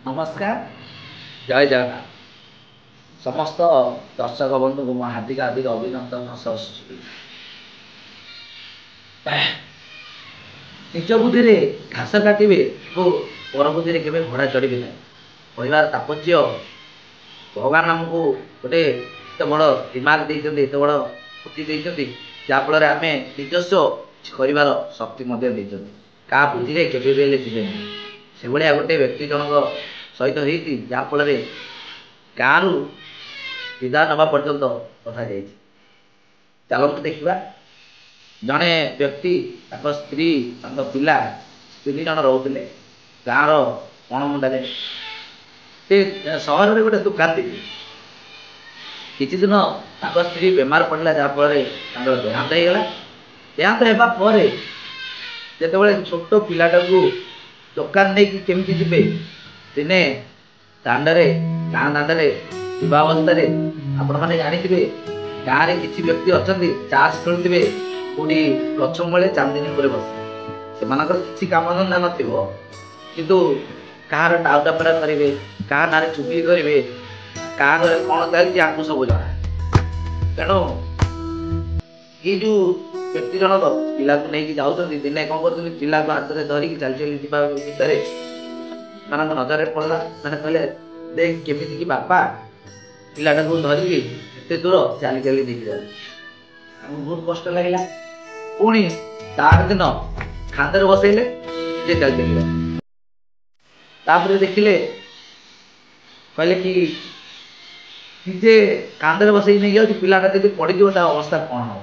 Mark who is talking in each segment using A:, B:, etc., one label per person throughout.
A: ନମସ୍କାର, ଜୟ ଜଗନ୍ନାଥ। ସମସ୍ତ ଦର୍ଶକ ବନ୍ଧୁଙ୍କୁ ମୋ ହାର୍ଦ୍ଦିକ ହାର୍ଦ୍ଦିକ ଅଭିନନ୍ଦନ ସହ। ନିଜ ବୁଦ୍ଧିରେ ଘାସ କାଟିବେ ଓ ପର ବୁଦ୍ଧିରେ କେବେ ଘୋଡ଼ା ଚଢ଼ିବେ ନାହିଁ। କହିବାର ତାତ୍ପର୍ଯ୍ୟ, ଭଗବାନ ଆମକୁ ଗୋଟେ ଏତେ ବଡ଼ ଦିମାଗ ଦେଇଛନ୍ତି, ଏତେ ବଡ଼ ବୁଦ୍ଧି ଦେଇଛନ୍ତି, ଯାହାଫଳରେ ଆମେ ନିଜସ୍ୱ କିଛି କରିବାର ଶକ୍ତି ମଧ୍ୟ ଦେଇଛନ୍ତି। କାହା ବୁଦ୍ଧିରେ କେବେ ବି ହେଲେ ଯିବେନି। ସେଭଳିଆ ଗୋଟେ ବ୍ୟକ୍ତି ଜଣଙ୍କ ସହିତ ହେଇଛି, ଯାହାଫଳରେ ଗାଁରୁ ବିଦାୟ ନେବା ପର୍ଯ୍ୟନ୍ତ କଥା ଯାଇଛି। ଚାଲନ୍ତୁ ଦେଖିବା। ଜଣେ ବ୍ୟକ୍ତି, ତାଙ୍କ ସ୍ତ୍ରୀ, ତାଙ୍କ ପିଲା ତିନି ଜଣ ରହୁଥିଲେ ଗାଁର ବଣମୁଣ୍ଡାରେ। ସେ ସହରରେ ଗୋଟେ ଦୋକାନ ଦେଇଥିଲେ। କିଛି ଦିନ ତାଙ୍କ ସ୍ତ୍ରୀ ବେମାର ପଡ଼ିଲା, ଯାହାଫଳରେ ତାଙ୍କର ଦେହାନ୍ତ ହେଇଗଲା। ଦେହାନ୍ତ ହେବା ପରେ ଯେତେବେଳେ ଛୋଟ ପିଲାଟାକୁ ଦୋକାନ ନେଇକି କେମିତି ଯିବେ, ଦିନେ ଦାଣ୍ଡରେ, ଗାଁ ଦାଣ୍ଡରେ ଯିବା ଅବସ୍ଥାରେ, ଆପଣମାନେ ଜାଣିଥିବେ, ଗାଁରେ କିଛି ବ୍ୟକ୍ତି ଅଛନ୍ତି, ଚାଷ ଖେଳୁଥିବେ କୋଉଠି ଗଛ ମୂଳେ, ଚାନ୍ଦିନୀ ଉପରେ ବସି। ସେମାନଙ୍କର କିଛି କାମଧନ୍ଦା ନଥିବ, କିନ୍ତୁ କାହାର ଟାଉଟର କରିବେ, କାହା ନାଁରେ ଚୁଗଲି କରିବେ, କାହା ଘରେ କ'ଣ ଚାଲିଛି ଆକୁ ସବୁ ଜଣା। ତେଣୁ ଏଇ ଯୋଉ ବ୍ୟକ୍ତି ଜଣକ ପିଲାକୁ ନେଇକି ଯାଉଛନ୍ତି, ଦିନେ କ'ଣ କରୁଛନ୍ତି, ପିଲାକୁ ହାତରେ ଧରିକି ଚାଲି ଚାଲି ଯିବା ଭିତରେ ସେମାନଙ୍କ ନଜରରେ ପଡ଼ିଲା। ମାନେ କହିଲେ, ଦେଖ କେମିତି କି ବାପା ପିଲାଟାକୁ ଧରିକି ଏତେ ଦୂର ଚାଲି ଚାଲି ନେଇକି ଯାଉଛି, ଆମକୁ ବହୁତ କଷ୍ଟ ଲାଗିଲା। ପୁଣି ତାର ଦିନ କାନ୍ଧରେ ବସେଇଲେ, ସେ ଚାଲି ଚାଲି ଗଲେ। ତାପରେ ଦେଖିଲେ, କହିଲେ କି ନିଜେ କାନ୍ଧରେ ବସେଇକି ନେଇକି ଯାଉଛି, ପିଲାଟା ଯଦି ପଡ଼ିଯିବ ତା ଅବସ୍ଥା କ'ଣ ହବ?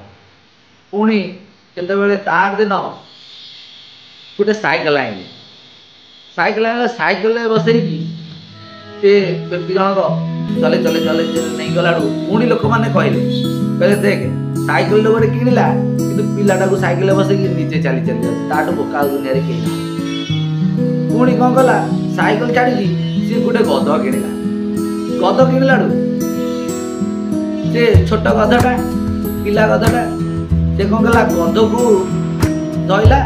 A: ପୁଣି କେତେବେଳେ ତାର ଦିନ ଗୋଟେ ସାଇକେଲ ଆଣିଲେ। ସାଇକେଲ ଆଣିଲେ, ସାଇକେଲରେ ବସେଇକି ସେ ବ୍ୟକ୍ତି ଜଣକ ଚଲେଇ ଚଲେଇ ଚଲେଇ ଚଲେଇ ନେଇଗଲାଠୁ ପୁଣି ଲୋକମାନେ କହିଲେ, କହିଲେ ଦେଖ, ସାଇକେଲଟେ ଗୋଟେ କିଣିଲା, କିନ୍ତୁ ପିଲାଟାକୁ ସାଇକେଲରେ ବସେଇକି ନିଜେ ଚାଲି ଚାଲି ଯାଉଛି, ତାଠୁ ବୋକା ଆଉ ଦୁନିଆରେ କେହି ନାହିଁ। ପୁଣି କ'ଣ କଲା? ସାଇକେଲ ଛାଡ଼ିକି ସିଏ ଗୋଟେ ଗଧ କିଣିଲା। ଗଧ କିଣିଲାଠୁ ସେ ଛୋଟ ଗଧଟା, ପିଲା ଗଧଟା, ସେ କ'ଣ କଲା? ଗଧକୁ ଧଇଲା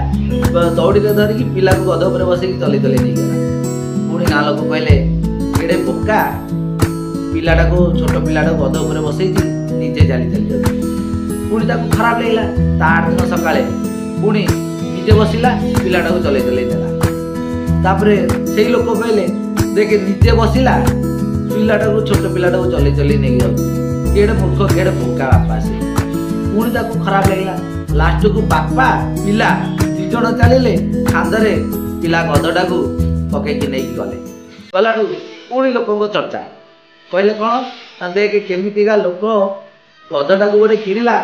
A: ଦଉଡ଼ିରେ ଧରିକି ପିଲାକୁ ଗଧ ଉପରେ ବସେଇକି ଚଲେଇ ଚଲେଇ ନେଇଗଲା। ପୁଣି ଗାଁ ଲୋକ କହିଲେ, କେଡ଼େ ବୋକା, ପିଲାଟାକୁ, ଛୋଟ ପିଲାଟାକୁ ଗଧ ଉପରେ ବସେଇଛି, ନିଜେ ଚାଲି ଚାଲି ଯାଉଛି। ପୁଣି ତାକୁ ଖରାପ ଲାଗିଲା। ତା ଆଠ ଦିନ ସକାଳେ ପୁଣି ନିଜେ ବସିଲା, ପିଲାଟାକୁ ଚଲେଇ ଚଲେଇ ଦେଲା। ତାପରେ ସେଇ ଲୋକ କହିଲେ, ଦେଖେ, ନିଜେ ବସିଲା, ପିଲାଟାକୁ, ଛୋଟ ପିଲାଟାକୁ ଚଲେଇ ଚଲେଇ ନେଇକି ଯାଉଛି, କେଡ଼େ ମୂର୍ଖ, କେଡ଼େ ବୋକା ବାପା ସେ। ପୁଣି ତାକୁ ଖରାପ ଲାଗିଲା। ଲାଷ୍ଟକୁ ବାପା ପିଲା ଦି ଜଣ ଚାଲିଲେ, କାନ୍ଧରେ ପିଲା ଗଧଟାକୁ ପକେଇକି ନେଇକି ଗଲେ। ଗଲାଠୁ ପୁଣି ଲୋକଙ୍କ ଚର୍ଚ୍ଚା। କହିଲେ କ'ଣ ନା, ଦେଖେ କେମିତିକା ଲୋକ, ଗଧଟାକୁ ଗୋଟେ କିଣିଲା,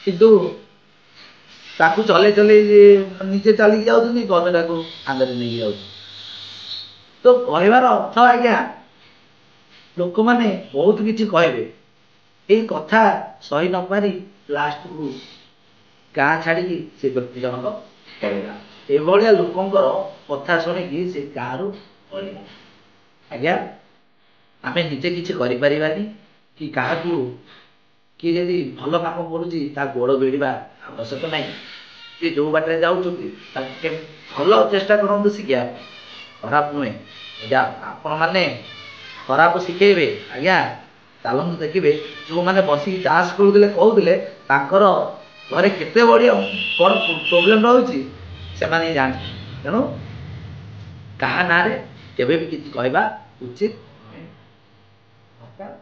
A: କିନ୍ତୁ ତାକୁ ଚଲେଇ ଚଲେଇ ନିଜେ ଚାଲିକି ଯାଉଛନ୍ତି, ଗଧଟାକୁ କାନ୍ଧରେ ନେଇକି ଯାଉଛନ୍ତି। ତ କହିବାର ଅର୍ଥ ଆଜ୍ଞା, ଲୋକମାନେ ବହୁତ କିଛି କହିବେ। ଏଇ କଥା ସହି ନପାରି ଲାଷ୍ଟକୁ ଗାଁ ଛାଡ଼ିକି ସେ ବ୍ୟକ୍ତି ଜଣକ ପଳେଇଲା। ଏଭଳିଆ ଲୋକଙ୍କର କଥା ଶୁଣିକି ସେ ଗାଁରୁ ପଳେଇଲା। ଆଜ୍ଞା, ଆମେ ନିଜେ କିଛି କରିପାରିବାନି କି କାହାକୁ, କିଏ ଯଦି ଭଲ କାମ କରୁଛି ତା ଗୋଡ଼ ଭିଡ଼ିବା ଆବଶ୍ୟକ ନାହିଁ। ସିଏ ଯୋଉ ବାଟରେ ଯାଉଛନ୍ତି ତାକୁ ଭଲ ଚେଷ୍ଟା କରନ୍ତୁ ଶିଖିବା ପାଇଁ, ଖରାପ ନୁହେଁ। ଯା ଆପଣମାନେ ଖରାପ ଶିଖେଇବେ ଆଜ୍ଞା, ଚାଲନ୍ତୁ ଦେଖିବେ, ଯେଉଁମାନେ ବସିକି ତାସ ଖେଳୁଥିଲେ, କହୁଥିଲେ, ତାଙ୍କର ଘରେ କେତେ ବଢ଼ିଆ କ'ଣ ପ୍ରୋବ୍ଲେମ୍ ରହୁଛି ସେମାନେ ହିଁ ଜାଣନ୍ତି। ତେଣୁ କାହା ନାଁରେ କେବେ ବି କିଛି କହିବା ଉଚିତ ନୁହେଁ। ନମସ୍କାର।